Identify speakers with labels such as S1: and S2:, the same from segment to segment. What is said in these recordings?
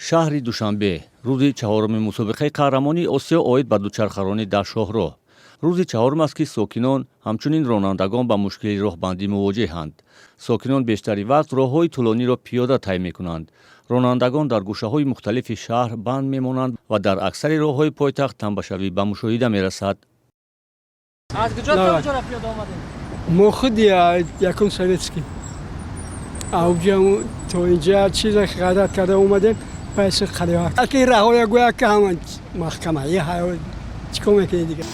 S1: Шаҳри Душанбе, рӯзи чаҳоруми мусобиқаи қаҳрамонии Осиё оид ба дучархаронӣ дар шоҳроҳ. Рӯзи чаҳорум аст, ки сокинон, ҳамчунин ронандагон ба мушкили роҳбандӣ мувоҷеҳанд. Сокинон бештари вақт роҳҳои тӯлониро пиёда тай мекунанд. Ронандагон дар гӯшаҳои мухталифи шаҳр банд мемонанд ва дар аксари роҳҳои пойтахт тамбашавӣ ба мушоҳида мерасад.
S2: Аз куҷо то куҷоро пиёда омадем?
S3: Мо худи якум Советский авҷа то инҷа чиза ғайрат карда омадем. Пайси қалива аки раҳоя гӯя ки ҳама маҳкама чӣ кор мекунӣ дигар?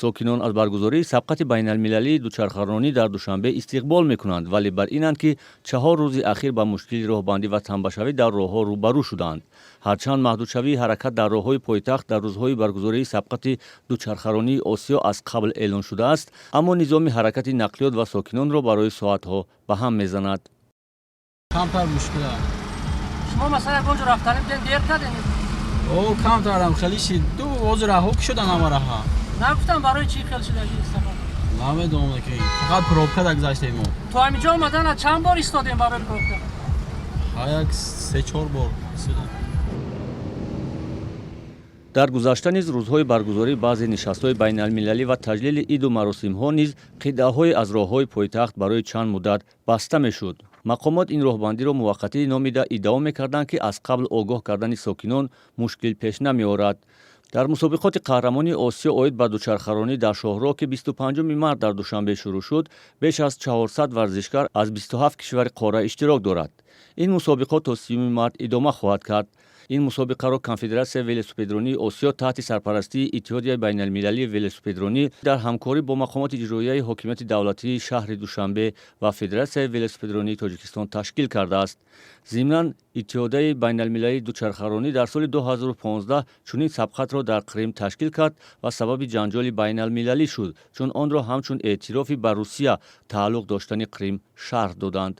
S1: Сокинон аз баргузории сабқати байналмилалии дучархаронӣ дар Душанбе истиқбол мекунанд, вале бар инанд, ки 4 рӯзи ахир ба мушкили роҳбандӣ ва тамбашавӣ дар роҳҳо рӯбарӯ шуданд. Ҳарчанд маҳдудшавии ҳаракат дар роҳҳои пойтахт дар рӯзҳои баргузории сабқати дучархаронии Осиё аз қабл эълон шудааст, аммо низоми ҳаракати нақлиёт ва сокинонро барои соатҳо ба ҳам мезанад.
S4: Камтар мушкила.
S2: Шумо, масалан, ягон ҷо рафтанӣ будем, дер кардем?
S4: О, камтарам хеле шид. Ду ҳозир раҳо ки шудан ҳама раҳа.
S2: Нагуфтам, барои чӣ хел шудаги сафар?
S4: Намедонам, ки фақат пробка да гузаштем мо.
S2: То ҳаминҷо омадана чанд бор истодем барои пробка?
S4: Ҳа, як се чор бор истодем.
S1: Дар гузашта низ рӯзҳои баргузории баъзе нишастҳои байналмилалӣ ва таҷлили иду маросимҳо низ қитъаҳое аз роҳҳои пойтахт барои чанд муддат баста мешуд. Мақомот ин роҳбандиро муваққатӣ номида, иддао мекарданд, ки аз қабл огоҳ кардани сокинон мушкил пеш намеорад. Дар мусобиқоти қаҳрамонии Осиё оид ба дучархаронӣ дар шоҳроҳ, ки 25 март дар Душанбе шурӯъ шуд, беш аз 400 варзишгар аз 27 кишвари қорра иштирок дорад. Ин мусобиқот то 30 март идома хоҳад кард. Ин мусобиқаро Конфедератсияи велосипедронии Осиё таҳти сарпарастии Иттиҳодияи байналмилалии велосипедронӣ дар ҳамкорӣ бо мақомоти иҷроияи ҳокимияти давлатии шаҳри Душанбе ва Федератсияи велосипедронии Тоҷикистон ташкил кардааст. Зимнан, Иттиҳодияи байналмилалии дучархаронӣ дар соли 2015 чунин сабқатро дар Қрим ташкил кард ва сабаби ҷанҷоли байналмилалӣ шуд, чун онро ҳамчун эътирофи ба Русия тааллуқ доштани Қрим шарҳ доданд.